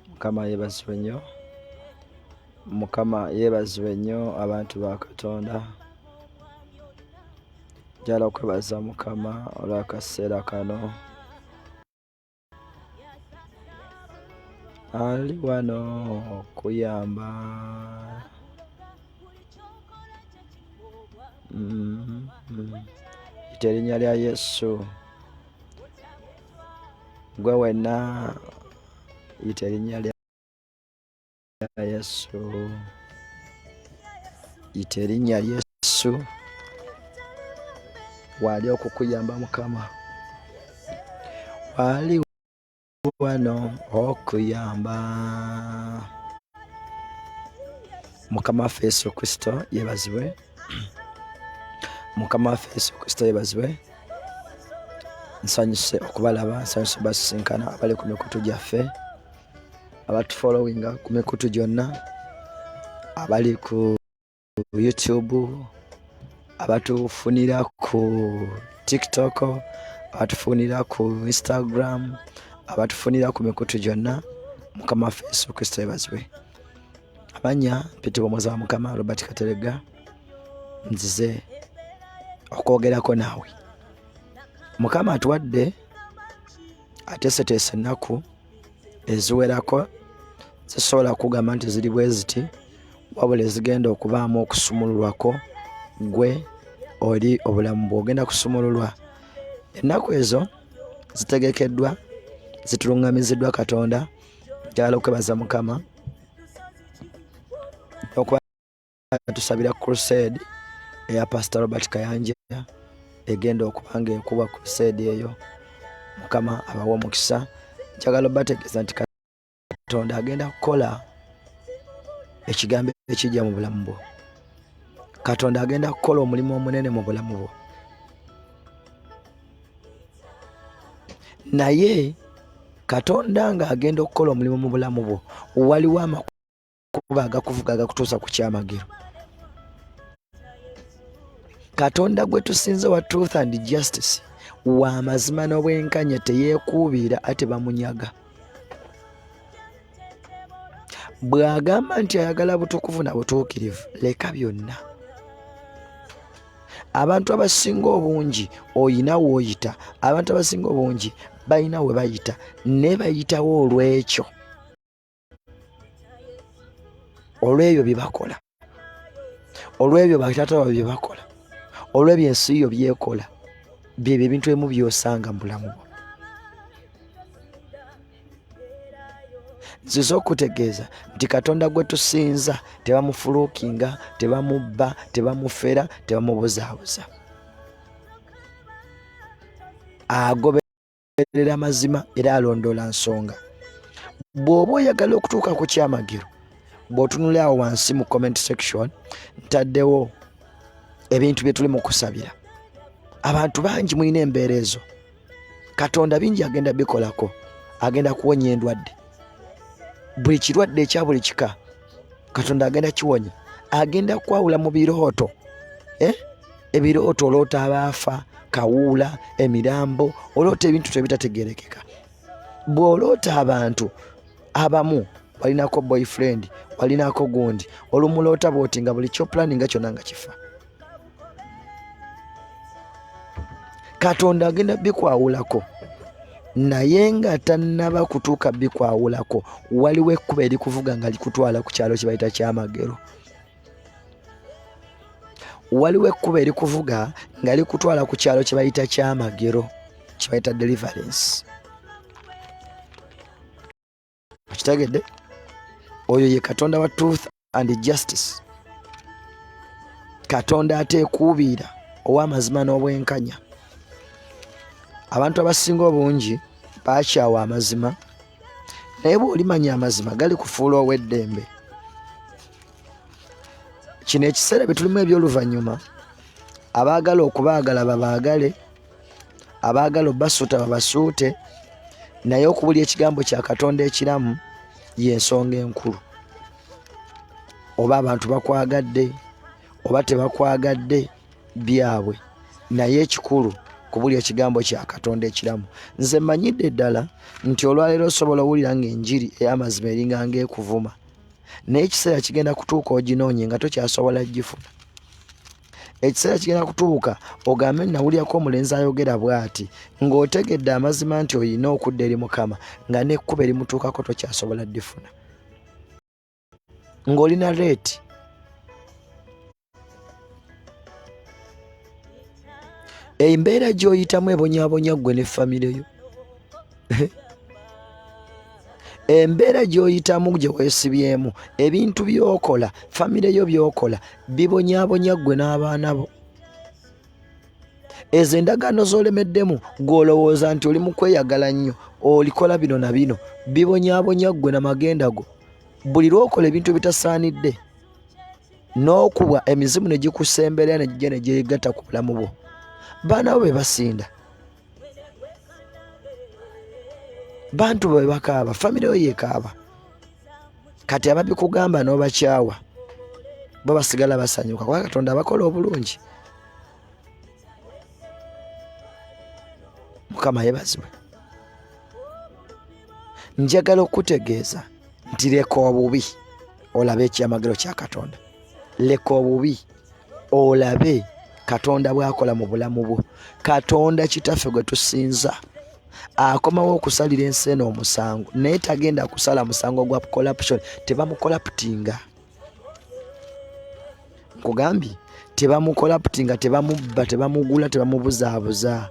Mukama yeebazibwe nnyo. Mukama yeebazibwe nnyo abantu ba Katonda. Njagala okwebaza Mukama olw'akaseera kano. Ali wano okuyamba. Yita erinnya lya Yesu. Gwe wenna yita erinnya lya Yesu. Yita erinnya Yesu. Waali okukuyamba Mukama. Waali wano okuyamba. Mukama waffe Yesu Kristo yebazibwe. Mukama waffe Yesu Kristo yebazibwe. Nsanyuse okubalaba, nsanyuse basisinkana abali ku mikutu gyaffe, abatufollowinga ku mikutu gyonna, abali ku YouTube, abatufunira ku TikTok, abatufunira ku Instagram, abatufunira ku mikutu gyonna. Mukama waffe Yesu Kristo yebazibwe. Amannya mpitibwa omwozi wa Mukama Robert Kateregga, nzize okwogerako naawe. Mukama atuwadde ateeseteese ennaku eziwerako, sisobola kugamba nti ziri bwe ziti, wabula ezigenda okubaamu okusumululwako gwe oli obulamu bw'ogenda kusumululwa. Ennaku ezo zitegekeddwa, zitulungamiziddwa Katonda. Njagala okwebaza Mukama okuba tusabira crusade eya Pastor Robert Kayanja egenda okuba nga ekuba crusade eyo. Mukama abawe omukisa. Njagala obategeeza nti Katonda agenda kukola ekigambo ekijja mu bulamu bwo. Katonda agenda kukola omulimu omunene mu bulamu bwo. Naye Katonda ng'agenda okukola omulimu mu bulamu bwo, waliwo amakubo agakuvuga agakutuusa ku kyamagero. Katonda gwe tusinze wa truth and justice, wa mazima n'obwenkanya, teyeekuubiira ate bamunyaga. Bw'agamba nti ayagala butukuvu na butuukirivu, leka byonna. Abantu abasinga obungi oyina w'oyita, abantu abasinga obungi balina we bayita, naye bayitawo olw'ekyo, olw'ebyo bye bakola, olw'ebyo bataata baabwe bye bakola, olw'ebyo ensi yo byekola. Byebyo ebintu ebimu by'osanga mu bulamu bwo. Nzize okutegeeza nti Katonda gwe tusinza tebamufuluukinga, tebamubba, tebamufera, tebamubuzaabuza. Agoberera mazima era alondoola nsonga. Bw'oba oyagala okutuuka ku kyamagero, bw'otunula awo wansi mu comment section, ntaddewo ebintu bye tuli mu kusabira. Abantu bangi mulina embeera ezo. Katonda bingi agenda bikolako. Agenda kuwonya endwadde, buli kirwadde ekya buli kika Katonda agenda kiwonya. Agenda kwawula mu birooto, ebirooto oloota abaafa, kawuula, emirambo, oloota ebintu tebitategerekeka. Bw'oloota abantu abamu walinako boyfriend, walinako gundi, olumuloota bw'oti nga buli kyopulaninga kyonna nga kifa. Katonda agenda bikwawulako, naye nga tannaba kutuuka bikwawulako, waliwo ekkubo erikuvuga nga likutwala ku kyalo kye bayita Kyamagero. Waliwo ekkubo erikuvuga nga likutwala ku kyalo kye bayita Kyamagero, kye bayita deliverance. Okitegedde? Oyo ye Katonda wa truth and justice, Katonda ateekuubiira, ow'amazima n'obwenkanya. Abantu abasinga obungi bakyawa amazima, naye bw'olimanya amazima gali kufuula ow'eddembe. Kino ekiseera bye tulimu eby'oluvannyuma, abaagala okubaagala babaagale, abaagala obasuuta babasuute, naye okubulya ekigambo kya Katonda ekiramu y'ensonga enkulu. Oba abantu bakwagadde oba tebakwagadde byabwe, naye ekikulu Kubuli ekigambo kya Katonda ekiramu. Nze mmanyidde ddala nti olwaleero osobola owulira ng'enjiri ey'amazima eringa ng'ekuvuma, naye ekiseera kigenda kutuuka oginoonye nga tokyasobola gifuna. Ekiseera kigenda kutuuka ogambe nawulirako omulenzi ayogera bw'ati, ng'otegedde amazima nti olina okudda eri Mukama, nga n'ekkubo erimutuukako tokyasobola ddifuna, ng'olina reeti. Embeera gy'oyitamu ebonyabonya ggwe ne famire yo. Embeera gy'oyitamu gye weesibyemu, ebintu by'okola, famire yo by'okola bibonyabonya ggwe n'abaana bo. Ezo endagaano z'olemeddemu gw'olowooza nti oli mu kweyagala nnyo, olikola bino na bino, bibonyabonya ggwe na magenda go. Buli lw'okola ebintu ebitasaanidde n'okubwa emizimu ne gikusemberera ne gijja ne gyegatta ku bulamu bwo, baana bo be basinda, bantu bo be bakaaba, famire yo yekaaba. Kati ababikugamba n'obakyawa bo basigala basanyuka kuba Katonda abakola obulungi. Mukama yebazibwe. Njagala okukutegeeza nti leka obubi olabe ekyamagero kya Katonda. Leka obubi olabe Katonda bw'akola mu bulamu bwo. Katonda kitaffe gwe tusinza akomawo okusalira ensi eno omusango, naye tagenda kusala musango gwa corruption. Tebamukoraputinga, nkugambye, tebamukoraputinga, tebamubba, tebamugula, tebamubuzaabuza.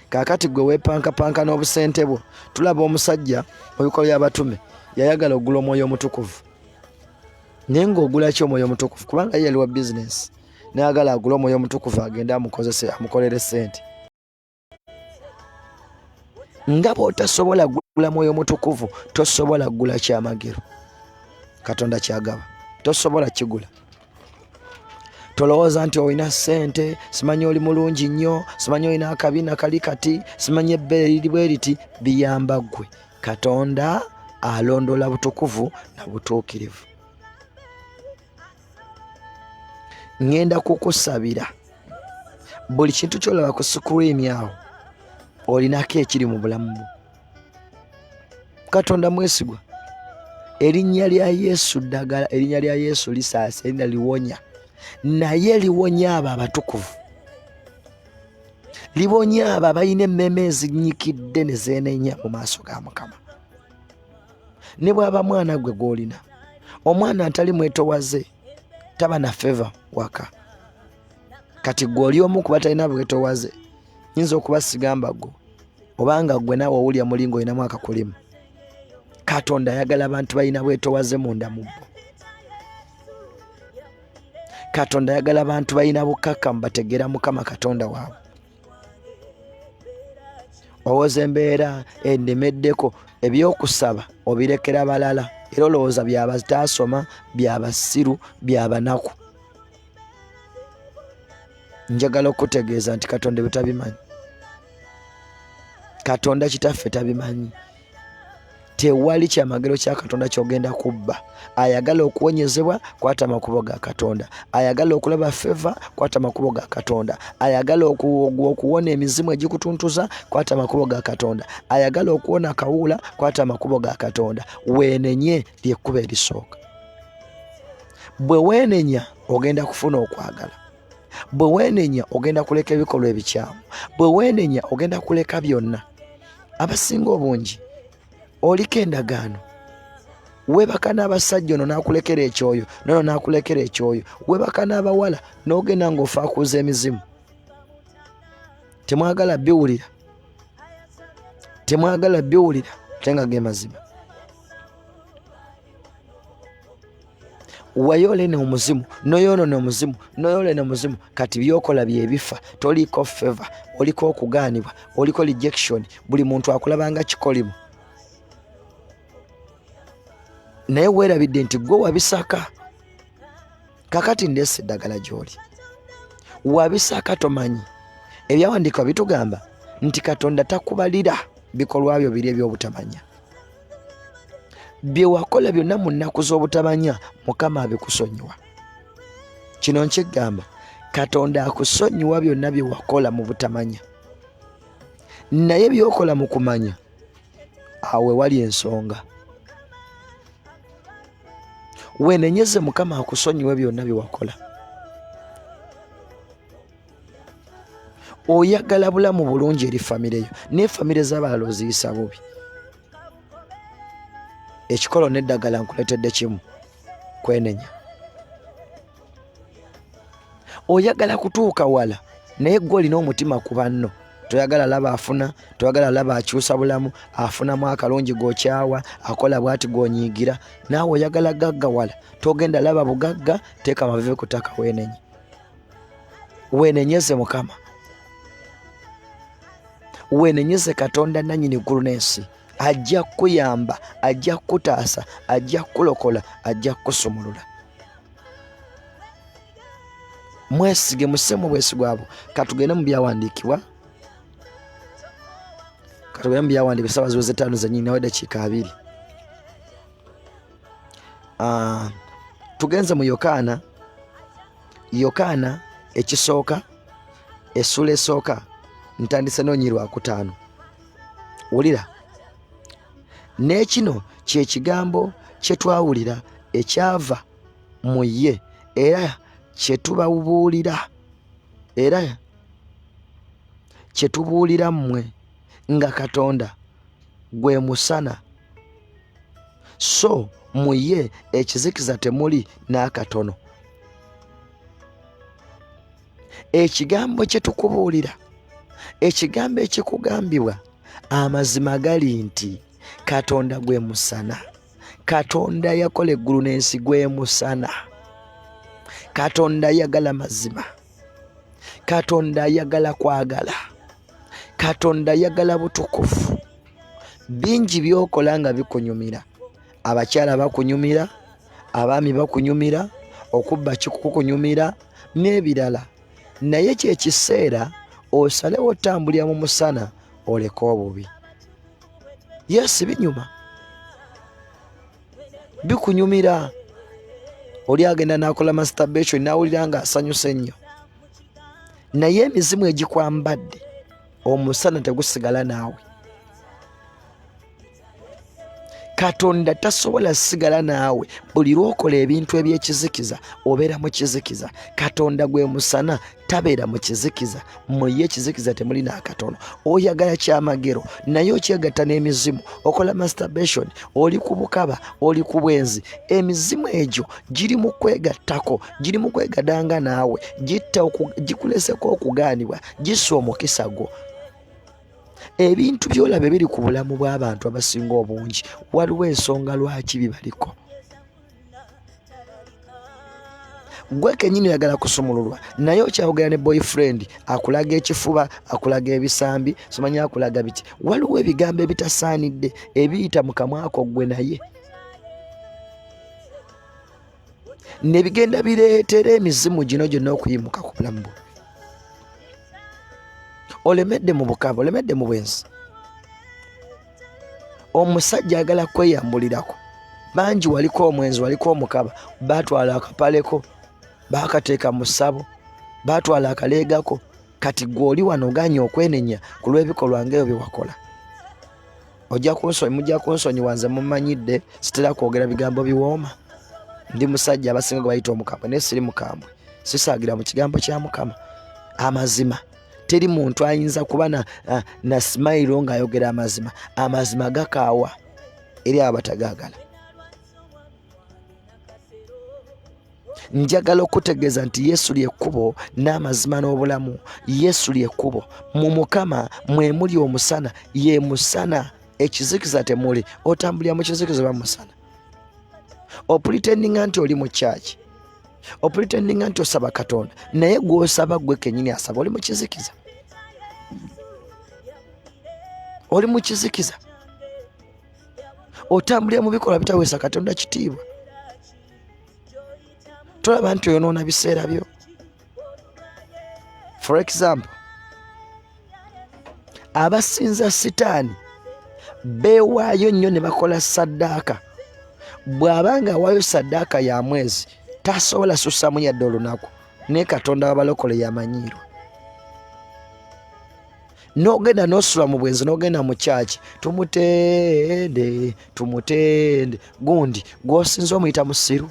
Kaakati gwe weepankapanka n'obusente bwo. Tulaba omusajja mu bikolwa by'abatume yayagala okugula omwoyo omutukuvu, naye ng'ogula ki omwoyo omutukuvu? Kubanga ye yali wa bizinensi, nayagala agule omwoyo omutukuvu agende amukozese amukolere sente. Nga bw'otasobola kugula mwoyo mutukuvu, tosobola kugula kyamagero Katonda kyagaba, tosobola kigula. Tolowooza nti olina ssente, simanyi oli mulungi nnyo, simanyi olina akabina kali kati, simanyi ebbeere liri bwe riti. Biyamba ggwe. Katonda alondoola butukuvu na butuukirivu. Ŋŋenda kukusabira buli kintu ky'olaba ku sikuriini awo olinako ekiri mu bulamu bwo. Katonda mwesigwa. Erinnya lya Yesu ddagala, erinnya lya Yesu lisaasa, erinnya liwonya, naye liwonya abo abatukuvu, liwonya abo abalina emmeeme ezinyikidde ne zeenenya mu maaso ga Mukama. Ne bw'aba mwana gwe gw'olina, omwana atali mwetowaze taba na feva waka. Kati gwe oli omu kuba talina bwetowaze, nyinza okuba sigamba gwe, obanga gwe naawe owulira muli ng'olinamu akakulimu. Katonda ayagala abantu balina bwetowaze munda mu bo. Katonda ayagala abantu balina bukkakkamu, bategeera Mukama Katonda waabwe. Owoza embeera ennemeddeko, ebyokusaba obirekera balala, era olowooza byabataasoma, byabasiru, byabanaku. Njagala okukutegeeza nti Katonda ebyo tabimanyi. Katonda kitaffe tabimanyi. Tewali kyamagero kya Katonda ky'ogenda kubba. Ayagala okuwonyezebwa, kwata amakubo ga Katonda. Ayagala okulaba feva, kwata amakubo ga Katonda. Ayagala okuwona emizimu egikutuntuza, kwata amakubo ga Katonda. Ayagala okuwona akawuula, kwata amakubo ga Katonda. Weenenye ly'ekkubo erisooka. Bwe weenenya ogenda kufuna okwagala. Bwe weenenya ogenda kuleka ebikolwa ebikyamu. Bwe weenenya ogenda kuleka byonna. Abasinga obungi oliko endagaano, weebaka n'abasajja, ono n'akulekera ekyoyo, nono n'akulekera ekyoyo, weebaka n'abawala n'ogenda ng'ofaakuuza emizimu. Temwagala biwulira, temwagala biwulira, ate nga ge mazima. Wayoolene omuzimu, noyoonona omuzimu, noyoolene omuzimu. Kati byokola byebifa. Toliko favor, oliko okugaanibwa, oliko rejection, buli muntu akulaba nga kikolimo. Naye weerabidde nti gwe wabisaka. Kakati ndeese eddagala gy'oli, wabisaka tomanyi. Ebyawandiikibwa bitugamba nti Katonda takubalira bikolwa byo biri eby'obutamanya. Bye wakola byonna mu nnaku z'obutamanya, Mukama abikusonyiwa. Kino nkigamba, Katonda akusonyiwa byonna bye wakola mu butamanya, naye by'okola mu kumanya, awo wewali ensonga. Wenenyeze Mukama akusonyiwe byonna bye wakola. Oyagala bulamu bulungi eri famire yo, naye famire z'abalala oziyisa bubi. Ekikolo n'eddagala nkuleetedde kimu, kwenenya. Oyagala kutuuka wala, naye gwe olina omutima ku banno. Toyagala laba afuna, toyagala laba akyusa bulamu, afunamu akalungi g'okyawa, akola bwati gw'onyiigira. Naawe oyagala gagga wala, togenda laba bugagga. Teeka amavivi ku ttaka, weenenye, weenenyeze Mukama, weenenyeze Katonda nannyini ggulu n'ensi. Ajja kukuyamba, ajja kukutaasa, ajja kukulokola, ajja kukusumulula. Mwesige, musse mu bwesigwa bwo. Katugende mu byawandiikibwa, katugende mu byawandiikibwa. Essaawa ziweze 5 zennyini, nawe dakiika 20. Tugenze mu Yokaana, Yokaana ekisooka, essuula esooka, ntandise n'onyi lwakutaano. Wulira, n'ekino kye kigambo kye twawulira ekyava mu ye, era kye tubabuulira, era kye tubuulira mmwe, nga Katonda gwe musana, so mu ye ekizikiza temuli n'akatono. Ekigambo kye tukubuulira, ekigambo ekikugambibwa, amazima gali nti Katonda gwe musana. Katonda yakola eggulu n'ensi gwe musana. Katonda ayagala mazima, Katonda ayagala kwagala, Katonda ayagala butukuvu. Bingi by'okola nga bikunyumira, abakyala bakunyumira, abaami bakunyumira, okubba kukunyumira n'ebirala, naye kye kiseera osalewo otambulira mu musana, oleke obubi. Yes, binyuma, bikunyumira. Oli agenda n'akola masturbation n'awulira nga asanyuse nnyo, naye emizimu egikwambadde, omusana tegusigala naawe. Katonda tasobola sigala naawe. Buli lwokola ebintu ebyekizikiza, obeera mu kizikiza. Katonda gwe musana, tabeera mu kizikiza. Muye ekizikiza temuli n'akatono. Oyagala kyamagero, naye okyegatta n'emizimu, okola masturbation, oli ku bukaba, oli ku bwenzi. Emizimu egyo giri mu kwegattako, giri mu kwegadanga naawe, gitta, gikuleseko okugaanibwa, gissa omukisa gwo. Ebintu byolaba ebiri ku bulamu bw'abantu abasinga obungi, waliwo ensonga lwaki bibaliko. Gwe kenyini oyagala kusumululwa, naye okyayogera ne boyfriend, akulaga ekifuba, akulaga ebisambi, simanyi akulaga biki. Waliwo ebigambo ebitasaanidde ebiyita mu kamwako gwe, naye nebigenda bireetera emizimu gino gyonna okuyimuka ku bulamu bwo. Olemedde mu bukaba, olemedde mu bwenzi. Omusajja ayagala kweyambulirako bangi. Waliko omwenzi, waliko omukaba, batwala akapaleko bakateeka mu ssabo, batwala akaleegako. Kati gwe oli wano oganye okwenenya ku lw'ebikolwa ngaebyo bye wakola. Ojja kunsonyi, mujja kunsonyiwa, nze mumanyidde sitera kwogera bigambo biwooma. Ndi musajja abasinga gwe bayita omukambwe, naye siri mukambwe, sisaagira mu kigambo kya Mukama. Amazima, teri muntu ayinza kuba na smile ng'ayogera amazima. Amazima gakaawa eri abo batagaagala. Njagala okutegeeza nti Yesu lyekkubo n'amazima n'obulamu. Yesu lyekkubo. Mu Mukama mwe muli omusana, ye musana, ekizikiza temuli. Otambulira mu kizikiza oba musana? Opretendinga nti oli mu kyaki, opretendinga nti osaba Katonda, naye gw'osaba gwe kenyini asaba oli mu kizikiza, oli mu kizikiza. Otambulira mu bikolwa bitaweesa Katonda kitiibwa. Tolaba nti oyonoona biseera byo? For example, abasinza Sitaani beewaayo nnyo ne bakola saddaaka. Bw'aba nga awaayo saddaaka ya mwezi, tasobola sussamu yadde olunaku. Naye Katonda w'abalokole yamanyiirwa. N'ogenda n'osula mu bwenzi, n'ogenda mu kyaki, tumutende tumutende gundi gw'osinza omuyita musiru.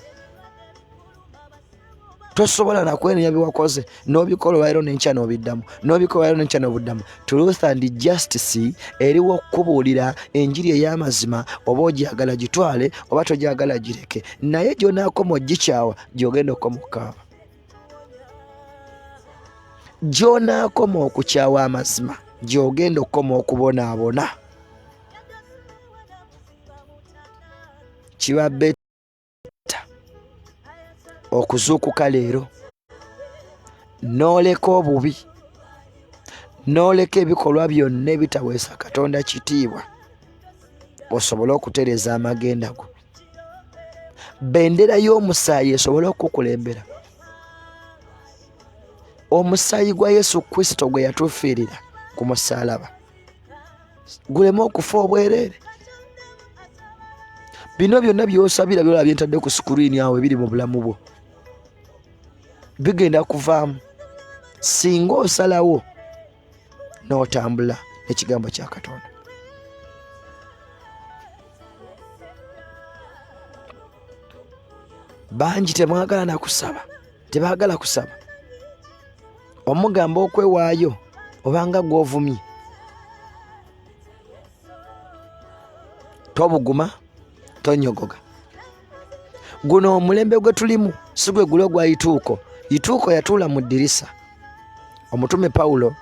Tosobola nakwenenya byewakoze, n'obikola olwaliro n'enkya n'obiddamu, n'obikola olwaliro n'enkya n'obuddamu. Truth and justice eriwo okukubuulira enjiri ey'amazima, oba ogyagala gitwale oba togyagala gireke, naye gy'onaakoma ogikyawa gy'ogenda okukoma okukaaba. Gy'onaakoma okukyawa amazima gy'ogenda okukoma okubonaabona. Kiba beta okuzuukuka leero n'oleka obubi, n'oleka ebikolwa byonna ebitaweesa Katonda kitiibwa, osobole okutereeza amagenda go. Bendera y'omusaayi esobole okukukulembera. Omusaayi gwa Yesu Kristo gwe yatufiirira ku musaalaba guleme okufa obwereere. Bino byonna by'osabira byolaba byentadde ku sikuriini awo ebiri mu bulamu bwo bigenda kuvaamu singa osalawo n'otambula n'ekigambo kya Katonda. Bangi temwagala na kusaba, tebaagala kusaba. Omugamba okwewaayo obanga gw'ovumye, tobuguma, tonyogoga. Guno omulembe gwe tulimu si gwe guli ogwa Yituuko. Yituuko yatuula mu ddirisa omutume Pawulo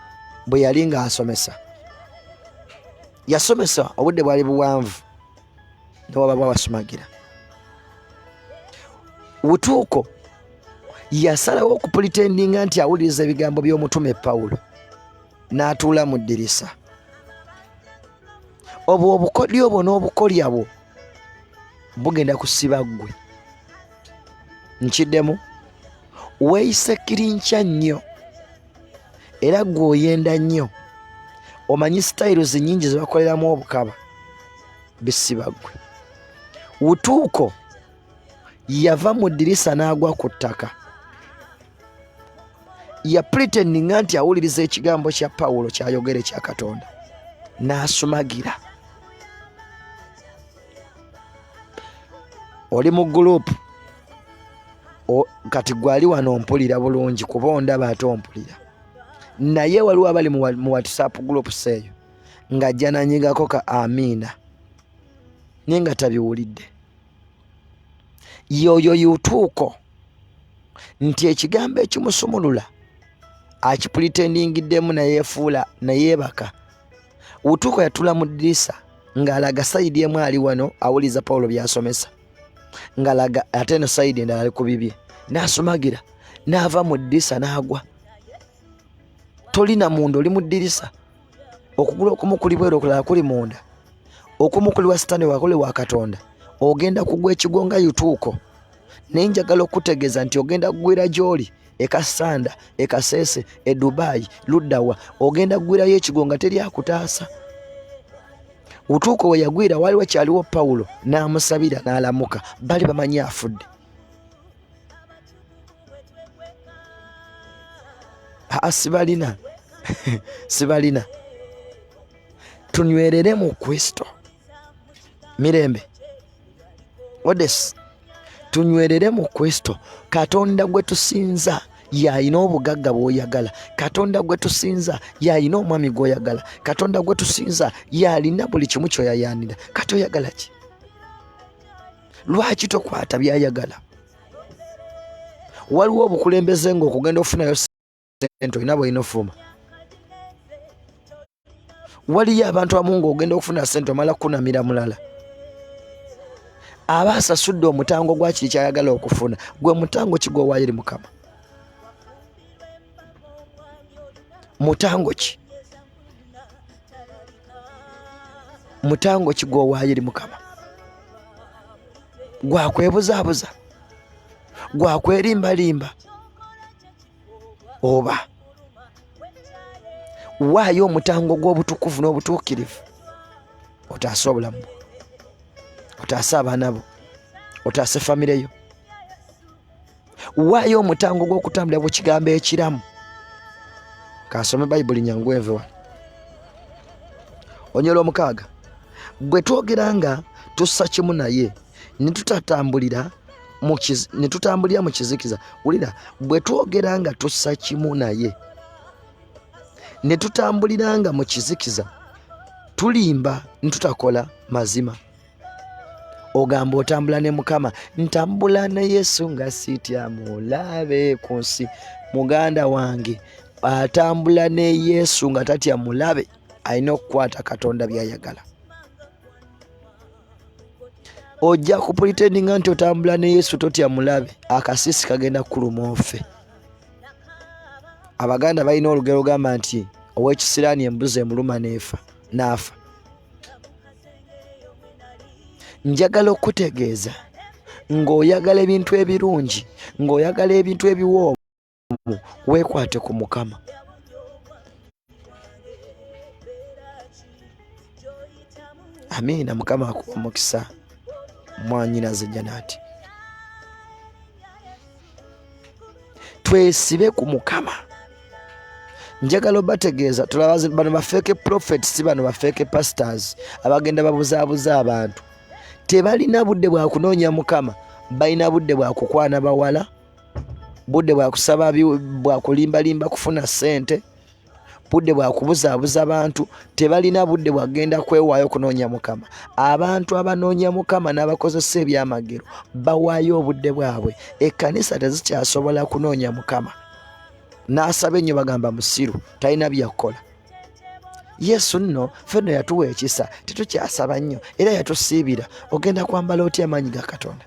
bwe yali ng'asomesa. Yasomesa obudde bwali buwanvu newaba bwawasumagira. Wutuuko yasalawo okupulitendinga nti awuliriza ebigambo by'omutume Pawulo n'atuula mu ddirisa. Obwo obukodyo obwo n'obukolya bwo bugenda kusiba ggwe. Nkiddemu, weeyise kirinkya nnyo era ggwe oyenda nnyo, omanyi sitayiro nnyingi ze bakoleramu obukaba, bisiba ggwe. Wutuuko yava mu ddirisa n'agwa ku ttaka. Yapulitendinga nti awuliriza ekigambo kya Pawulo ky'ayogera ekya Katonda, n'asumagira. Oli mu gulupu kati gwali wano ompulira bulungi kuba ondaba ate ompulira, naye waliwo abali mu WhatsApp groups eyo ng'ajja nanyigako ka amiina naye nga tabiwulidde. Yoyo yutuuko nti ekigambo ekimusumulula akipulitendingiddemu nayeefuula nayeebaka. Wutuuko yatula mu ddirisa ng'alaga sayidi emu ali wano awuliza Pawulo by'asomesa, ng'alaga ate eno sayidi endala ali ku bibye, n'asumagira n'ava mu ddirisa n'agwa. Tolina munda, oli mu ddirisa. Okugulu okumu kuli bweru, okulala kuli munda. Okumu kuli wa Sitaani, wakuli wa Katonda. Ogenda kugwa ekigwo nga yutuuko, naye njagala okukutegeeza nti ogenda kugwira gy'oli e Kassanda, e Kasese, e Dubai, luddawa, ogenda kugwirayo ekigwo nga teri akutaasa. Wutuuko we yagwira waali wakyaliwo Pawulo n'amusabira n'alamuka, bali bamanyi afudde. Aa, sibalina sibalina. Tunywerere mu Kristo mirembe. Odes, tunywerere mu Kristo. Katonda gwe tusinza y'alina obugagga bw'oyagala. Katonda gwe tusinza y'alina omwami gw'oyagala. Katonda gwe tusinza y'alina buli kimu ky'oyayaanira. Kati oyagala ki? Lwaki tokwata by'ayagala? Waliwo obukulembeze ng'okugenda okufunayo ssente olina bw'olina ofuma. Waliyo abantu abamu ng'ogenda okufuna ssente omala kukunamira mulala aba asasudde omutango gwa kiri ky'ayagala okufuna. Gwe mutango ki gw'owaayo eri Mukama? Mutango ki? Mutango ki gw'owaayo eri Mukama? Gwakwebuzaabuza? Gwakwerimbalimba? Oba waayo omutango gw'obutukuvu n'obutuukirivu otaase obulamu bwo, otaase abaana bo, otaase famire yo. Waayo omutango gw'okutambulira ku kigambo ekiramu. Kansome Bayibuli nyangu enve wano. Onyola omukaaga. Bwe twogera nga tussa kimu naye ne tutatambulira ne tutambulira mu kizikiza. Wulira, bwe twogera nga tussa kimu naye ne tutambulira nga mu kizikiza, tulimba ne tutakola mazima. Ogamba otambula ne Mukama, ntambula ne Yesu nga sitya mulabe ku nsi. Muganda wange atambula ne Yesu nga tatya mulabe, alina okukwata Katonda by'ayagala. Ojja kupulitendinga nti otambula ne Yesu totya mulabe, akasiisi kagenda kukuluma ofe. Abaganda balina olugero gamba nti ow'ekisiraani embuzi emuluma n'efa n'afa. Njagala okukutegeeza ng'oyagala ebintu ebirungi, ng'oyagala ebintu ebiwoomu, weekwate ku Mukama. Amiina. Mukama akuwa omukisa mwanyinaze Janati. Twesibe ku Mukama. Njagala obategeeza, tulaba bano ba fake prophets, bano ba fake pastors abagenda babuzaabuza abantu. Tebalina budde bwa kunoonya Mukama, balina budde bwa kukwana bawala, budde bwa kusaba, bwa kulimbalimba kufuna ssente, budde bwa kubuzaabuza bantu. Tebalina budde bwagenda kwewaayo kunoonya Mukama. Abantu abanoonya Mukama n'abakozesa ebyamagero bawaayo obudde bwabwe. Ekkanisa tezikyasobola kunoonya Mukama. N'asaba ennyo bagamba musiru, talina byakukola. Yesu nno ffe nno yatuwa ekisa, tetukyasaba nnyo era yatusiibira. Ogenda kwambala otya amaanyi ga Katonda?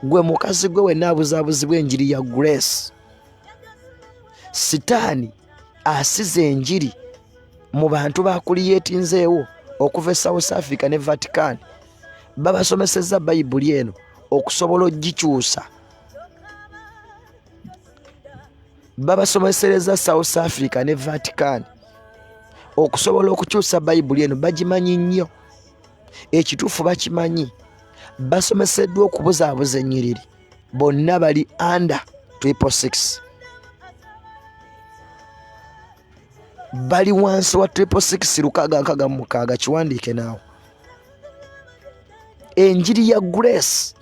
Gwe mukazi gwe wenna abuzaabuzibwa enjiri ya Grace. Sitaani asize enjiri mu bantu bakuliyeetinzeewo okuva e South Africa ne Vatican. Babasomesezza Bayibuli eno okusobola ogikyusa. Babasomesereza South Africa ne Vatican okusobola okukyusa Bayibuli eno. Bagimanyi nnyo, ekituufu bakimanyi. Basomeseddwa okubuzaabuza ennyiriri. Bonna bali under 666, bali wansi wa 666 666. Kiwandiike naawe. Enjiri ya Grace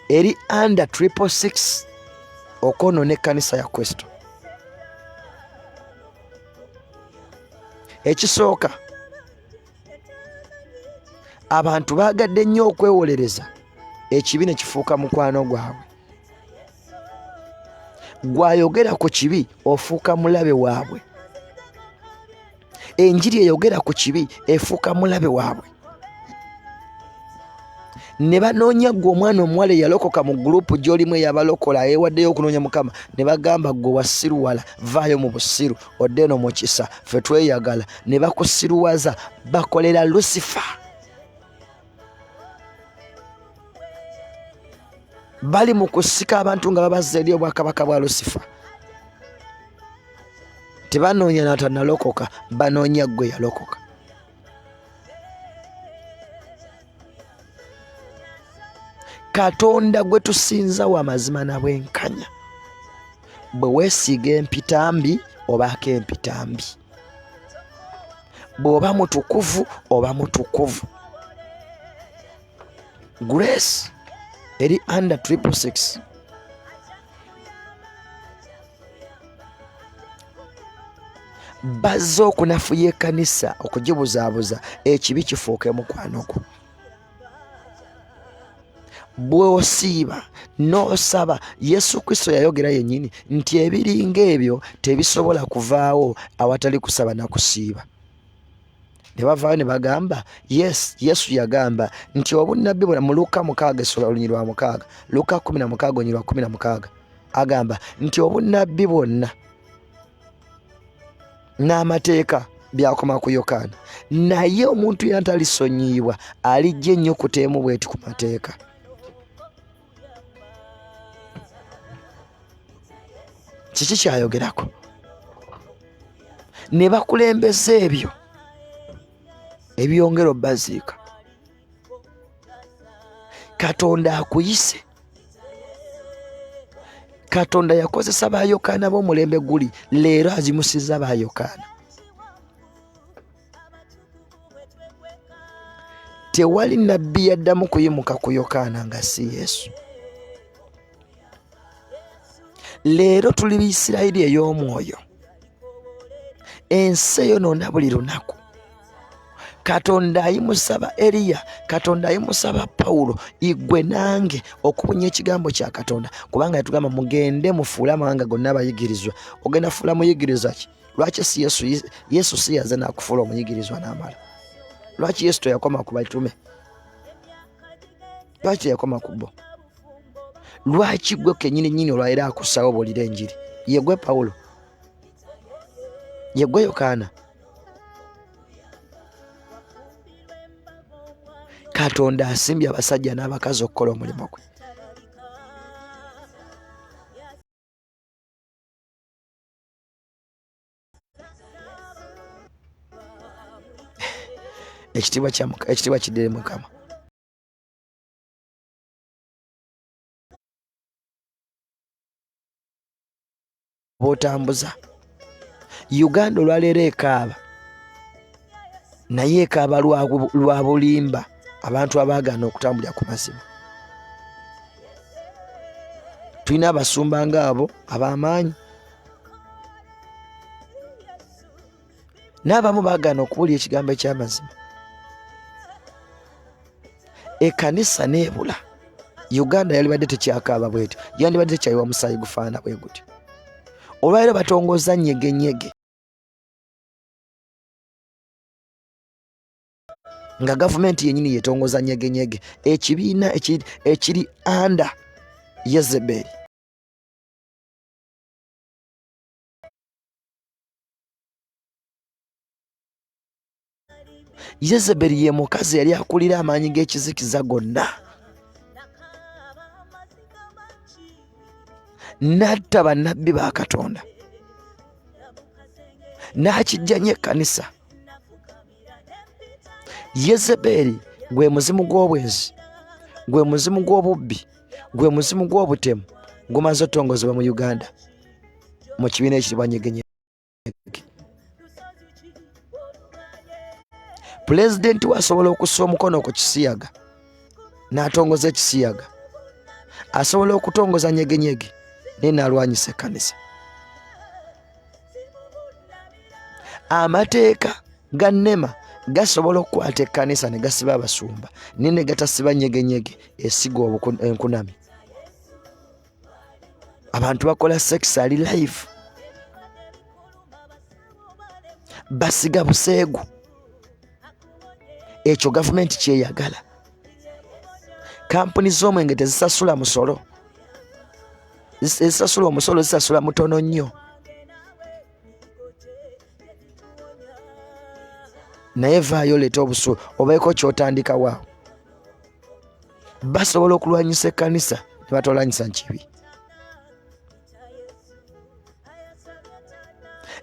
eri under 666 okwonoona ekkanisa ya Kristo. Ekisooka, abantu baagadde nnyo okwewolereza ekibi ne kifuuka mukwano gwabwe. Gwayogera ku kibi ofuuka mulabe waabwe. Enjiri eyogera ku kibi efuuka mulabe waabwe. Ne banoonya ggwe omwana omuwala eyalokoka mu gurupu gy'olimu ey'abalokola eyeewaddeyo okunoonya Mukama, ne bagamba ggwe wasiruwala, vaayo mu busiru odde eno mu kisa, ffe tweyagala. Ne bakusiruwaza, bakolera Lusifa. Bali mu kusika abantu nga babazza eri obwakabaka bwa Lusifa. Tebanoonya n'atanalokoka, banoonya ggwe yalokoka. Katonda gwe tusinza wa mazima na bwenkanya. Bwe weesiiga empitambi obaako empitambi, bw'oba mutukuvu oba mutukuvu. Grace eri under 666. Bazze okunafuya ekkanisa, okugibuzaabuza, ekibi kifuuke mukwano gwo. Bw'osiiba n'osaba, Yesu Kristo yayogera yennyini nti ebiringa ebyo tebisobola kuvaawo awatali kusaba na kusiiba. Ne bavaayo ne bagamba yes, Yesu yagamba nti obunnabbi bwona mu Luka mukaaga essula olunyi lwa mukaaga, Luka 16 olunyi lwa 16, agamba nti obunnabbi bwonna n'amateeka byakoma ku Yokaana, naye omuntu yena talisonyiyibwa alijja ennyukuta emu bweti ku mateeka. Kiki kyayogerako? Ne bakulembeza ebyo ebyongera obbaziika. Katonda akuyise. Katonda yakozesa ba Yokaana b'omulembe guli, leero azimusizza ba Yokaana. Tewali nabbi yaddamu kuyimuka ku Yokaana nga si Yesu. Leero tuli Isirayiri ey'omwoyo. Ensi eyonoona buli lunaku. Katonda ayimusa ba Eriya, Katonda ayimusa ba Pawulo, igwe nange okubunya ekigambo kya Katonda, kubanga yatugamba mugende mufuule amawanga gonna abayigirizwa. Ogenda fuula muyigirizwa ki? Lwaki si Yesu? Yesu si yaze n'akufuula omuyigirizwa n'amala? Lwaki Yesu teyakoma ku batume? Lwaki teyakoma ku bo? Lwaki gwe kenyini nyini olwaliro akusawo bulira enjiri? Yegwe Pawulo, yegwe Yokaana. Katonda asimbye abasajja n'abakazi okukola omulimu gwe. Ekitiibwa kya ekitiibwa kiddire Mukama. Botambuza Uganda olwaleero ekaaba, naye ekaaba lwa bulimba, abantu abaagaana okutambulira ku mazima. Tulina abasumba ng'abo ab'amaanyi, n'abamu baagaana okuwulira ekigambo eky'amazima. Ekkanisa n'ebula. Uganda yalibadde tekyakaaba bwetyo, yandibadde tekyayiwa musaayi gufaanana bwe gutyo. Olwaleero batongoza nyegenyege nga gavumenti yenyini yetongoza nyegenyege, ekibiina ekiri anda Yezeberi. Yezeberi ye mukazi yali akulira amaanyi g'ekizikiza gonna, n'atta bannabbi ba Katonda, n'akijjanya ekkanisa. Yezeberi gwe muzimu gw'obwenzi, gwe muzimu gw'obubbi, gwe muzimu gw'obutemu, gumaze otongozebwa mu Uganda mu kibiina ekitibwa nyegenye. Pulezidenti we asobola okussa omukono ku kisiyaga n'atongoza ekisiyaga, asobola okutongoza nyegenyege naye n'alwanyisa ekkanisa. Amateeka ga NEMA gasobola okukwata ekkanisa ne gasiba abasumba naye ne gatasiba nyegenyege esiga enkunami. Abantu bakola sex ali live, basiga buseegu. Ekyo gavumenti kyeyagala. Kampuni z'omwenge tezisasula musolo, ezisasula omusolo zisasula mutono nnyo. Naye vaayo oleete obusu obeeko kyotandikawo awo. Basobola okulwanyisa ekkanisa ne batolwanyisa nkibi.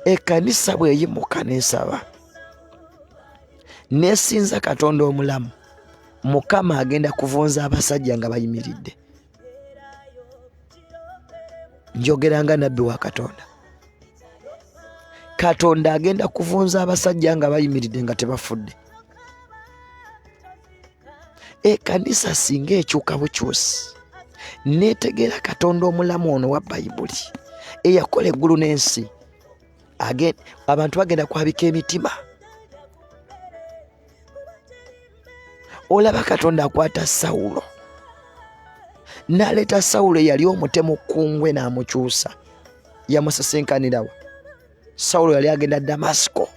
Ekkanisa bw'eyimuka n'esaba n'esinza Katonda omulamu, Mukama agenda kuvunza abasajja nga bayimiridde. Njogera nga nabbi wa Katonda. Katonda agenda kuvunza abasajja nga bayimiridde nga tebafudde. Ekkanisa singa ekyuka bukyusi netegeera Katonda omulamu ono wa Bayibuli eyakola eggulu n'ensi, abantu bagenda kwabika emitima. Olaba Katonda akwata Sawulo n'aleeta Sawulo eyali omutemu kungwe n'amukyusa. Yamusisinkanirawa? Sawulo yali agenda Damasiko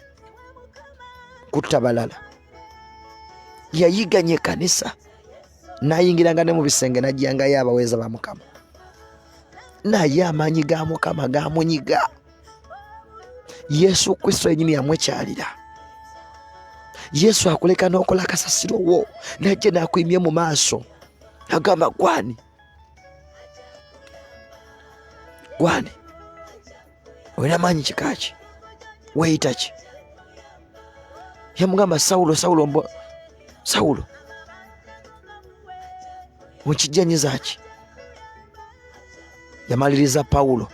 kutta balala. Yayiganya ekkanisa n'ayingiranga ne mu bisenge n'ajjangayo abaweereza ba Mukama, naye amaanyi ga Mukama gamunyiga. Yesu Kristo yenyini yamwekyalira. Yesu akuleka n'okola kasasiro wo najja n'akuyimye mu maaso agamba, gwani gwani olina maanyi kika ki, weeyita ki? Yamugamba, Sawulo, Sawulo, mbo Sawulo okijjanyiza ki? Yamaliriza Pawulo,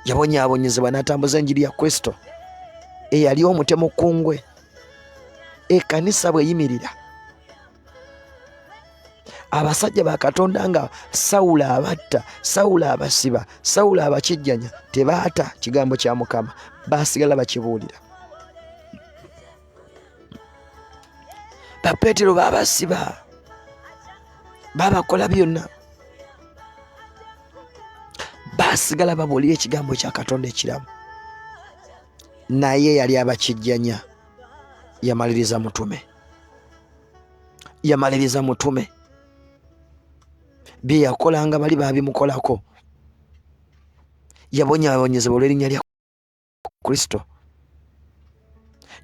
yabonyaabonyezebwa n'atambuza enjiri ya Kristo eyali omutemu kungwe. Ekkanisa bwe yimirira, abasajja ba Katonda nga Sawulo abatta, Sawulo abasiba, Sawulo abakijjanya, tebaata kigambo kya Mukama, baasigala bakibuulira. Bapeetero baabasiba, babakola byonna, baasigala babuulira ekigambo kya Katonda ekiramu. Naye yali abakijjanya, yamaliriza mutume, yamaliriza mutume. Bye yakolanga bali baabimukolako. Yabonyaabonyezebwa olw'erinnya lya Kristo.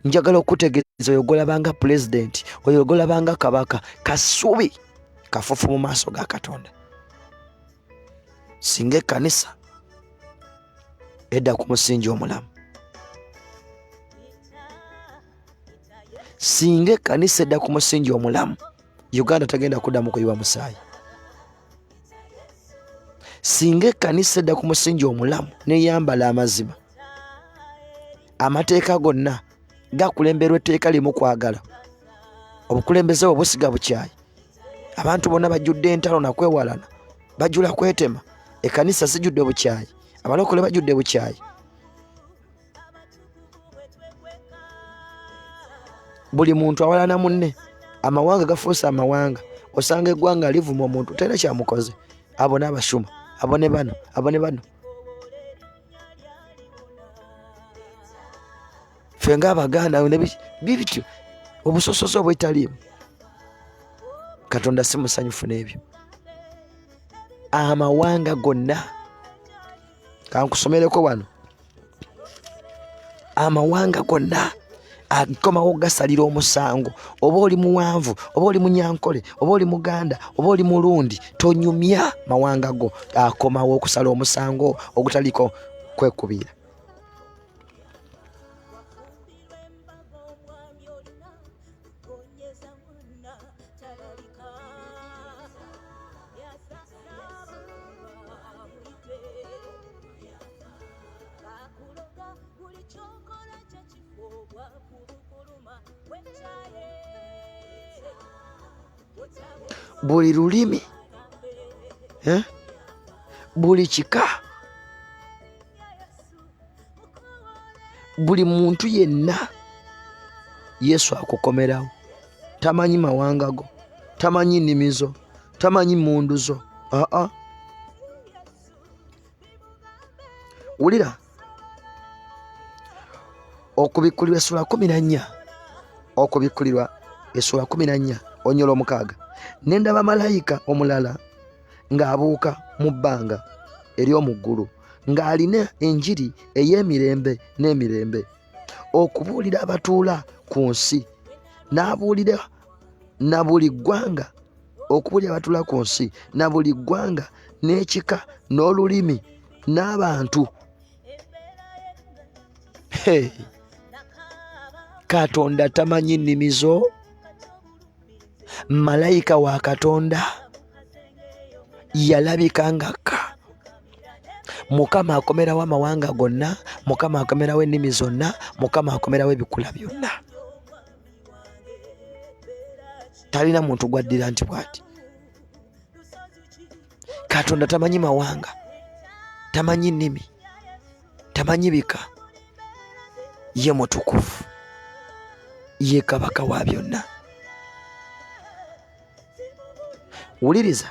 Njagala okutegeeza, oyo gwolabanga pulezidenti, oyo gwolabanga kabaka, kasubi kafufu mu maaso ga Katonda. Singa ekkanisa edda ku musingi omulamu, singa ekkanisa edda ku musingi omulamu, Uganda tagenda kuddamu kuyiwa musaayi. Singa ekkanisa edda ku musingi omulamu neyambala amazima, amateeka gonna gakulemberwa etteeka limu, kwagala. Obukulembeze bwe busiga bukyayi, abantu bonna bajjudde entalo nakwewalana, bajjula kwetema. Ekkanisa zijjudde bukyayi, abalokole bajjudde bukyayi. Buli muntu awalana munne, amawanga gafuuse amawanga. Osanga eggwanga livuma omuntu talina kyamukoze, abo n'abashuma, abo ne bano, abo ne bano. Ffe ng'Abaganda bibityo, obusosoze obwetaliimu. Katonda si musanyufu n'ebyo. Amawanga gonna, kankusomereko wano, amawanga gonna akomawo gasalira omusango. Oba oli muwanvu, oba oli munyankole, oba oli muganda, oba oli mulundi, tonyumya mawanga go. Akomawo okusala omusango ogutaliko kwekubiira. Buli lulimi, eh? Buli kika, buli muntu yenna, Yesu akukomerawo. Tamanyi mawanga go, tamanyi nnimi zo, tamanyi mmundu zo. Aa, wulira Okubikkulirwa essula 14, Okubikkulirwa essula 14 onyola 6. Ne ndaba malayika omulala ng'abuuka mu bbanga ery'omu ggulu, ng'alina enjiri ey'emirembe n'emirembe okubuulira abatuula ku nsi, n'abuulira na buli ggwanga, okubuulira abatuula ku nsi na buli ggwanga n'ekika n'olulimi n'abantu. Hey. Katonda tamanyi nnimi zo. Malayika wa Katonda yalabika ngakka. Mukama akomerawo amawanga gonna, Mukama akomerawo ennimi zonna, Mukama akomerawo ebikula byonna. Talina muntu gwaddira nti bwati. Katonda tamanyi mawanga, tamanyi nnimi, tamanyi bika. Ye mutukuvu, ye kabaka wa byonna. Wuliriza,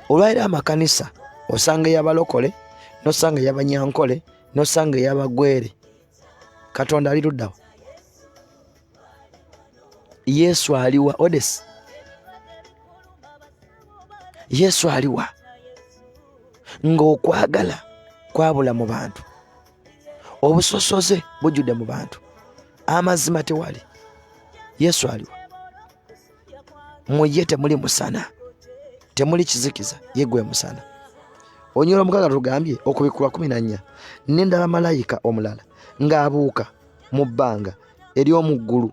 olwaliro amakanisa osanga eyabalokole, nosanga eyabanyankole, nosanga eyabagwere. Katonda ali luddawa? Yesu aliwa? Odesi, Yesu aliwa ng'okwagala kwabula mu bantu, obusosoze bujjudde mu bantu, amazima tewali? Yesu aliwa? Mu ye temuli musana, temuli kizikiza, ye gwe musana. Onyola 6 tugambye Okubikkulwa 14. Ne ndaba malayika omulala ng'abuuka mu bbanga ery'omu ggulu,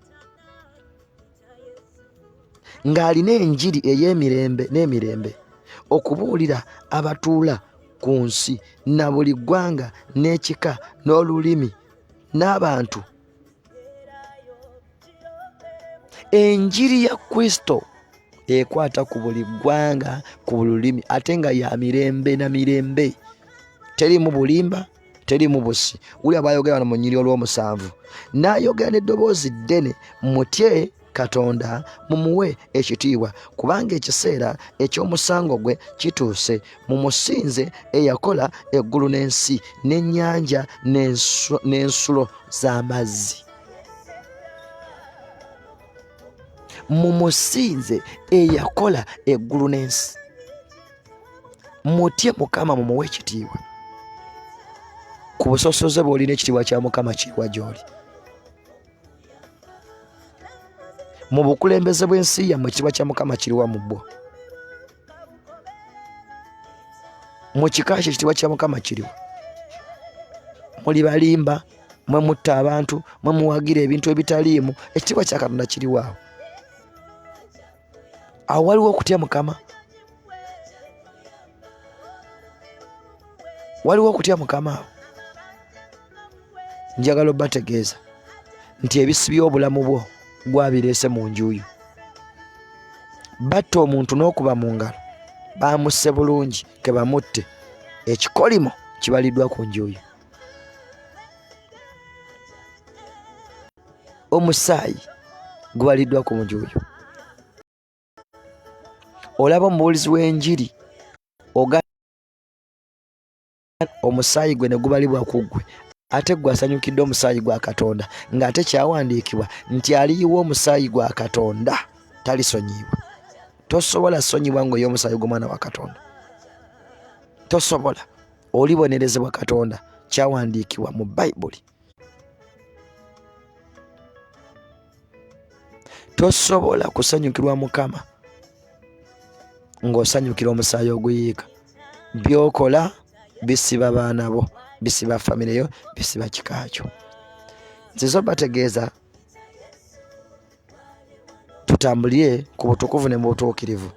ng'alina enjiri ey'emirembe n'emirembe okubuulira abatuula. ku nsi na buli ggwanga n'ekika n'olulimi n'abantu. Enjiri ya Kristo ekwata ku buli ggwanga, ku buli lulimi, ate nga ya mirembe na mirembe. Teriimu bulimba, teriimu busi. Wulira bw'ayogera wano mu nnyiriri olw'omusanvu, n'ayogera n'eddoboozi ddene, mutye Katonda, mumuwe ekitiibwa, kubanga ekiseera eky'omusango gwe kituuse. Mumusinze eyakola eggulu n'ensi n'ennyanja n'ensulo z'amazzi. Mumusinze eyakola eggulu n'ensi. Mutye Mukama, mumuwe ekitiibwa. Ku busosoze bw'olina ekitiibwa kya Mukama kiriwa gy'oli? Mu bukulembeze bw'ensi yammwe ekitiibwa kya Mukama kiriwa mu bwo? Mu kika kyo ekitiibwa kya Mukama kiriwa? Muli balimba, mwe mutta abantu, mwe muwagira ebintu ebitaliimu. Ekitiibwa kya Katonda kiriwa awo? Awo waliwo okutya Mukama? Waliwo okutya Mukama awo? Njagala obategeeza nti ebisibye obulamu bwo gwabireese mu nju yo. Batta omuntu n'okuba mu ngalo, baamusse bulungi ke bamutte, ekikolimo kibaliddwa ku nju yo. Omusaayi gubaliddwa ku nju yo. Olaba omubuulizi w'enjiri oga omusaayi gwe ne gubalibwa ku ggwe, ate ggwe asanyukidde omusaayi gwa Katonda, ng'ate kyawandiikibwa nti aliyiwa omusaayi gwa Katonda talisonyiyibwa. Tosobola sonyibwa ng'oyiwa omusaayi gw'omwana wa Katonda, tosobola. Olibonerezebwa Katonda, kyawandiikibwa mu Bayibuli. Tosobola kusanyukirwa Mukama ng'osanyukira omusaayi oguyiika. By'okola bisiba baana bo, bisiba famire yo, bisiba kika kyo. Nzize obategeeza tutambulire ku butukuvu ne mu butuukirivu.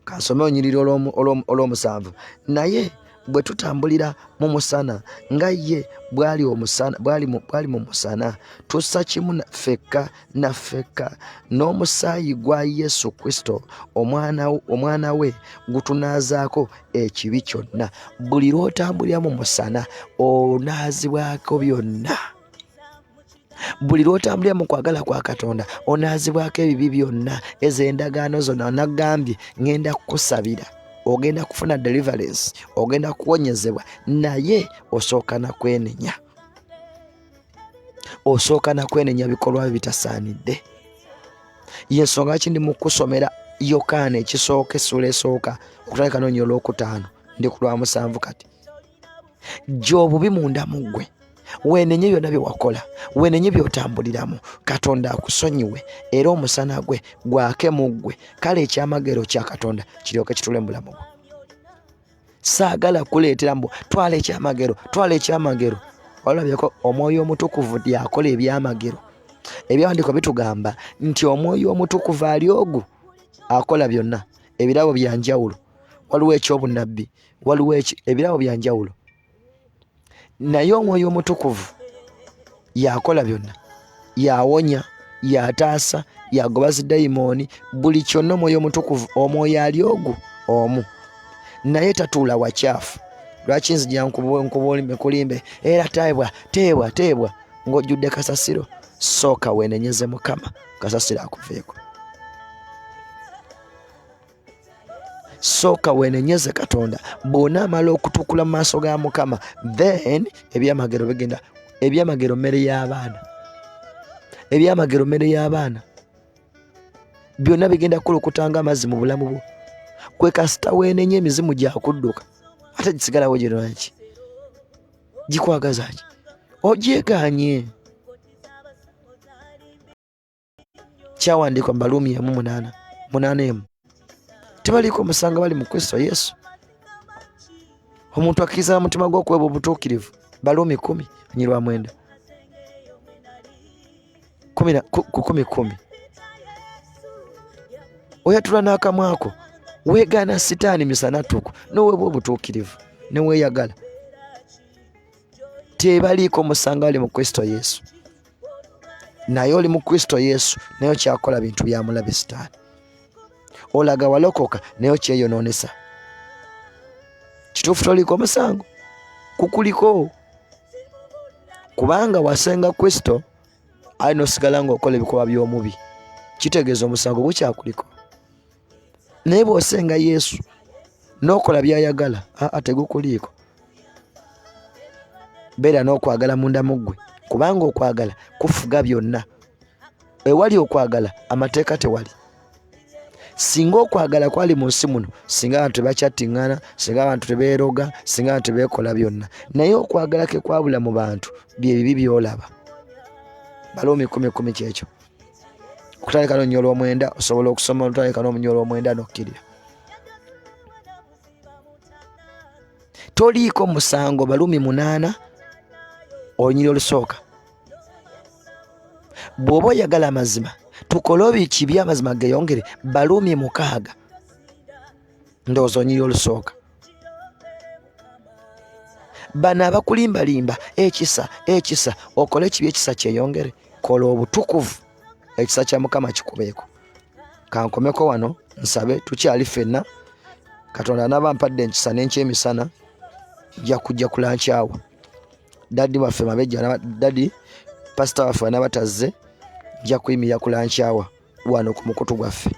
Kansome olunyiriri olw'omusanvu. Naye bwe tutambulira mu musana nga ye bwali omusana, bwali mu, bwali mu musana, tussa kimu ffekka na ffekka n'omusaayi gwa Yesu Kristo omwana we gutunaazaako ekibi kyonna. Buli lw'otambulira mu musana onaazibwako byonna. Buli lw'otambulira mu kwagala kwa Katonda onaazibwako ebibi byonna. Ezo endagaano zonna nagambye ŋŋenda kukusabira, ogenda kufuna deliverance, ogenda kuwonyezebwa, naye osooka na kwenenya. Osooka na kwenenya bikolwa byo bitasaanidde. Y'ensonga lwaki ndi mu kukusomera Yokaana ekisooka essuula esooka okutandika n'olunyiriri olwokutaano, ndi ku lwa musanvu kati. Ggya obubi munda mu ggwe, weenenye byonna bye wakola, weenenye by'otambuliramu, Katonda akusonyiwe era omusana gwe gwake mu ggwe, kale ekyamagero kya Katonda kiryoke kitule mu bulamu bwo. Saagala kuleetera mbu twala ekyamagero, twala ekyamagero. Walabyeko Omwoyo Omutukuvu yakola ebyamagero. Ebyawandiikibwa bitugamba nti Omwoyo Omutukuvu ali ogu akola byonna. Ebirabo bya njawulo, waliwo eky'obunnabbi, waliwo ebirabo bya njawulo, naye Omwoyo Omutukuvu yakola byonna, yawonya, yataasa, yagoba zidayimooni, buli kyonna. Omwoyo Omutukuvu, Omwoyo ali ogu omu, naye tatuula wakyafu. Lwaki nzija nkulimbe era teebwa, teebwa, teebwa ng'ojjudde kasasiro? Sooka weenenyeze Mukama, kasasiro akuveeko. Sooka weenenyeze Katonda. Bw'onaamala okutukula mu maaso ga Mukama, then ebyamagero bigenda. Ebyamagero mmere y'abaana, ebyamagero mmere y'abaana, byonna bigenda kukulukuta ng'amazzi mu bulamu bwo. Kwe kasita weenenye emizimu gyakudduka, ate gisigalawo girwaki? Gikwagaza ki? Ogyegaanye. Kyawandiikwa mu Baruumi emu munaana, munaana emu. Tebaliiko musango bali mu Kristo Yesu. Omuntu akkiriza na mutima gwe okuweebwa obutuukirivu. Baruumi kumi nyirwa mwenda. Kumi na, ku, ku kumi kumi. Oyatula n'akamwa ko. Weegaana sitaani misana ttuku n'oweebwa obutuukirivu ne weeyagala. Tebaliiko musango ali mu Kristo Yesu. Naye oli mu Kristo Yesu naye okyakola bintu bya mulabe sitaani. Olaga walokoka naye okyeyonoonesa. Kituufu toliiko musango kukuliko kubanga wasenga Kristo aye nosigala ng'okola ebikolwa by'omubi, kitegeeza omusango gukyakuliko. Naye bw'osenga Yesu n'okola by'ayagala, aa tegukuliiko. Beera n'okwagala munda mu ggwe, kubanga okwagala kufuga byonna. Ewali okwagala amateeka tewali. Singa okwagala kwali mu nsi muno, singa abantu tebakyattiŋŋana, singa abantu tebeeroga, singa abantu tebeekola byonna. Naye okwagala ke kwabula mu bantu bye bibi by'olaba. Baruumi kumi kumi kyekyo. Okutandika n'olunyiriri olw'omwenda, osobola okusoma olutandika n'olunyiriri olw'omwenda n'okkirira. Toliiko musango. Baruumi 8 olunyiriri olusooka. Bw'oba oyagala amazima, tukole ekibi amazima geeyongere. Baruumi 6 ndowooza olunyiriri olusooka. Bano abakulimbalimba ekisa, ekisa, okole ekibi ekisa kyeyongere. Kola obutukuvu, ekisa kya Mukama kikubeeko. Kankomeko wano nsabe, tukyali ffenna. Katonda anaaba mpadde enkisa n'enkyemisana, nja kujja kulankyawa. Dadi waffe Mabejja, dadi pasita waffe anaaba tazze, nja kuyimirira kulankyawa wano ku mukutu gwaffe.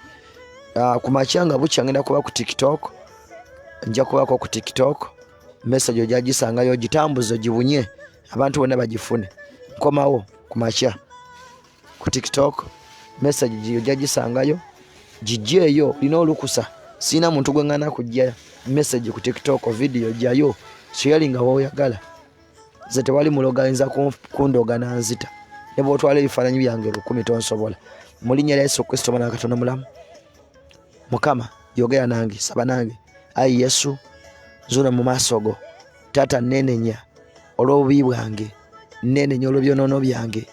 Ku makya nga bukya ngenda kuba ku TikTok, nja kubaako ku TikTok. Message ojja gisangayo, ogitambuze ogibunye abantu bonna bagifune. Nkomawo ku makya ku TikTok, message ojja gisangayo, gijjeeyo, olina olukusa. Sirina muntu gwe ŋŋana kujja message ku TikTok, video jjayo, sharing nga w'oyagala. Nze tewali mulogo ayinza kundoga n'anzita. Ne bw'otwala ebifaananyi byange 1000 tonsobola. Mu linnya lya Yesu Kristo Omwana wa Katonda omulamu, Mukama yogera nange, saba nange. Ayi Yesu, nzuno mu maaso go. Taata, nneenenya olw'obubi bwange, nneenenya olw'ebyonoono byange,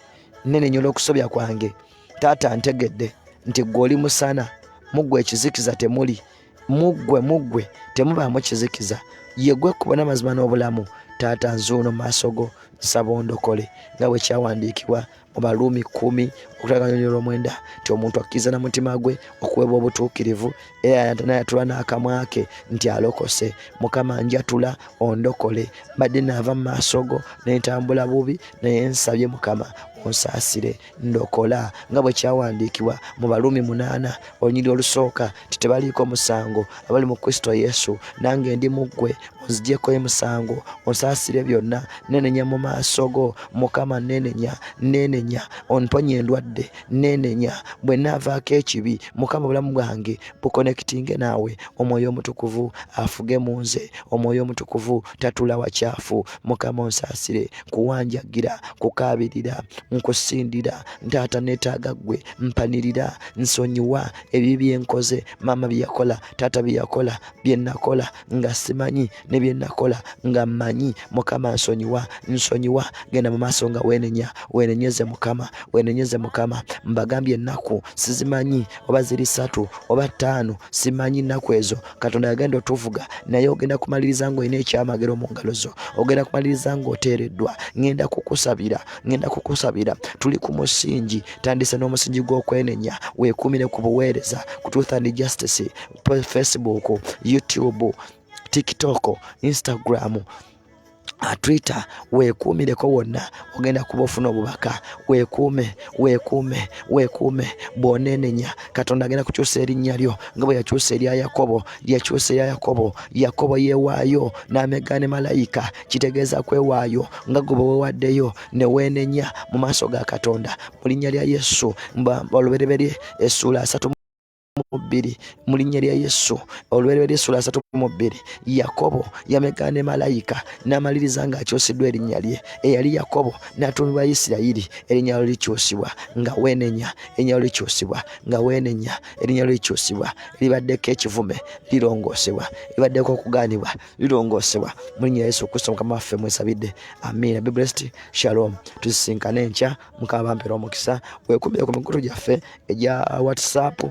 nneenenya olw'okusobya kwange. Taata, ntegedde nti ggwe oli musana, mu ggwe ekizikiza temuli. Mu ggwe, mu ggwe temubaamu kizikiza. Ye ggwe ekkubo n'amazima n'obulamu. Taata, nzuuno mu maaso go, nsaba ondokole nga bwe kyawandiikibwa mu Baruumi 10 okutandika n'olunyiriri olw'omwenda nti omuntu akkiriza na mutima gwe okuweebwa obutuukirivu, era n'ayatula n'akamwa ke nti alokose. Mukama, njatula ondokole. Mbadde naava mu maaso go ne ntambula bubi, naye nsabye Mukama onsaasire, ndokola nga bwe kyawandiikibwa mu Baruumi 8 olunyiriri olusooka nti tebaliiko musango abali mu Kristo Yesu. Nange ndi mu ggwe, onzigyeko emisango, onsaasire byonna. Neenenya mu maaso go Mukama, neenenya, neenenya, omponye endwadde, neenenya bwe naavaako ekibi. Mukama, obulamu bwange bukonekitinge naawe. Omwoyo Omutukuvu afuge mu nze. Omwoyo Omutukuvu tatula wakyafu. Mukama onsaasire, nkuwanjagira, nkukaabirira, nkusindira. Ntaata, neetaaga ggwe, mpanirira, nsonyiwa ebibi bye nkoze, maama bye yakola, taata bye yakola, bye nakola nga simanyi ne bye nakola nga mmanyi. Mukama nsonyiwa, nsonyiwa. Genda mu maaso nga weenenya, weenenyeze Mukama, weenenyeze Mukama. Mbagambye ennaku sizimanyi oba ziri 3 oba 5, simanyi nnaku ezo Katonda yagenda otuvuga, naye ogenda kumaliriza ng'olina ekyamagero mu ngalo zo, ogenda kumaliriza ng'oteereddwa. Ngenda kukusabira, ngenda kukusabira. Tuli ku musingi, tandise n'omusingi gw'okwenenya, weekuumire ku buweereza ku Truth and Justice, Facebook, YouTube, TikTok, Instagram, Twitter, weekuumireko wonna, ogenda kuba ofuna obubaka. Weekuume, weekuume, weekuume. Bw'oneenenya, Katonda agenda kukyusa erinnya lyo nga bwe yakyusa erya Yakobo. Yakyusa erya Yakobo. Yakobo yeewaayo n'amegga ne malayika, kitegeeza kwewaayo nga gwe bwe weewaddeyo ne weenenya mu maaso ga Katonda. Mu linnya lya Yesu, Olubereberye essuula 32, mu linnya lya Yesu, Olubereberye essuula 32, Yakobo yamegga ne malayika n'amaliriza ng'akyusiddwa erinnya lye. Eyali Yakobo n'atuumibwa Isirayiri. Erinnya lyo likyusibwa nga weenenya, erinnya lyo likyusibwa nga weenenya, erinnya lyo likyusibwa. Libaddeko ekivume lirongoosebwa, libaddeko okugaanibwa lirongoosebwa. Mu linnya lya Yesu Kristo Mukama waffe mwesabidde, amiina. Be blessed, shalom. Tusisinkane enkya, Mukama bampera omukisa. Weekuumire ku mikutu gyaffe egya WhatsApp,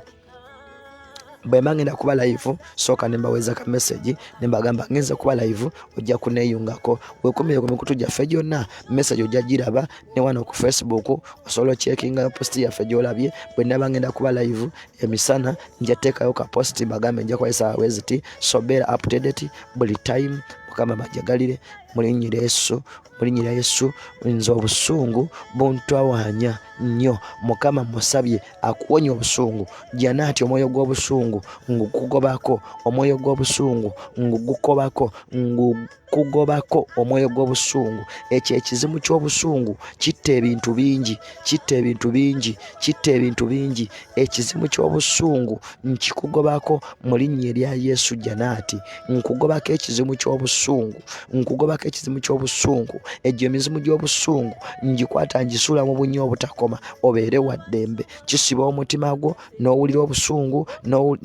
Bwe mba ngenda kuba live, sooka ne mbaweeza ka message ne mbagamba ngenze kuba live, ojja kuneeyungako. Weekumire ku mikutu gyaffe gyonna, message ojja giraba ne wano ku Facebook, osobola ocekingayo post yaffe gy'olabye. Bwe naba ngenda kuba live emisana, nja teekayo ka post mbagambe nja kuba esaawa weziti. So beera updated buli time. Mukama bajagalire mulinnyira Yesu, mulinnyira Yesu. Nze obusungu buntwawaanya nnyo. Mukama musabye akuwonya obusungu. Janaati, omwoyo gw'obusungu ngukugobako, omwoyo gw'obusungu ngugukobako, ngukugobako omwoyo gw'obusungu. Ekyo ekizimu ky'obusungu kitta ebintu bingi, kitta ebintu bingi, kitta ebintu bingi. Ekizimu ky'obusungu nkikugobako mu linnya erya Yesu. Janaati, nkugobako ekizimu ky'obusungu, nkugobako ekizimu ky'obusungu. Egyo emizimu gy'obusungu ngikwata, ngisuula mu bunnya obutakoma, obeere wa ddembe. Kisiba omutima gwo n'owulira obusungu,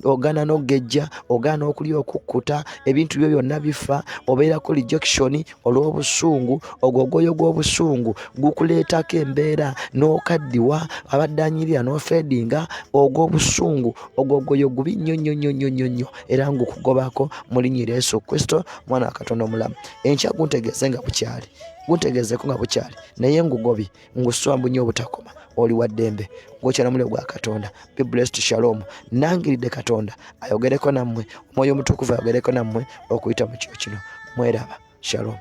ogaana n'okugejja, ogaana okulya, okukkuta, ebintu byo byonna bifa, obeerako rejection olw'obusungu. Ogwo ogwoyo gw'obusungu gukuleetako embeera n'okaddiwa, abadde anyirira n'ofedinga ogw'obusungu. Ogwo ogwoyo gubi nnyo nnyo nnyo nnyo nnyo nnyo, era ngukugobako mu linnya erya Yesu Kristo, omwana wa Katonda omulamu. Enkya guntegeeze nga bukyali, guntegeezeko nga bukyali, naye ngugobye, nguswa mbunye obutakoma. Oli wa ddembe gwokya n'omuliro gwa Katonda. Be blessed. Shalom. Nangiridde Katonda ayogereko nammwe, Omwoyo Omutukuvu ayogereko nammwe okuyita mu kiro kino. Mweraba. Shalom.